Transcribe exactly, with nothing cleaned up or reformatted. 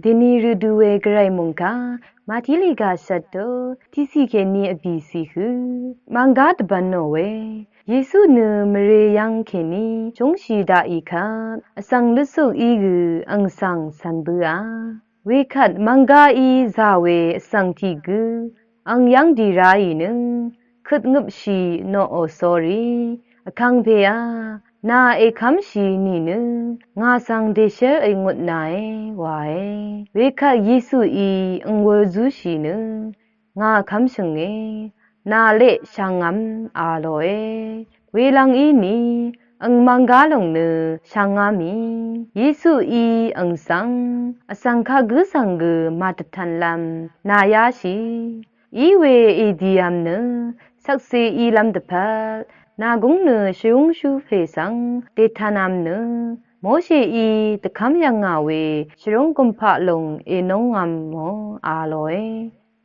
Dèni rø du we gvray mungkà màtílì gà shvt to tiqcì kèní vbìcì hø mvnggá dvbvn nò we Yesu nø mvrē yv́ng kèní shúngshì daqì kvt vsvng lvsuk í gø àng svng cv̄n bǿà. Wekvt mvnggá í zà we vsvng tiq gø àng yv́ng dì ráì nø køt ngøpshì noqò sórí vkàngpèá nà èkv́mshì nìnø ngà svng dèshv́r èngut nàe wae. Wekvt Yesuí àng wūr zúshì nø ngà vkv́mshø̀nge, nà leq shvngv́m a lòe. Welvng í nì àng mvnggá lòng nø shvngá mì Yesuí àng svng vsvng kagǿ svng gø màdvtv̄nlv́m nà yáshì í we èdìvm nø shvkse ílv́m dvpvt nà gúng nø shvrúngshú pè svng dètv̄nvm nø Mosheí dvkv́m yv̀ngà we shvrúng gùmpaq lòng ènóngvm mò a lòe.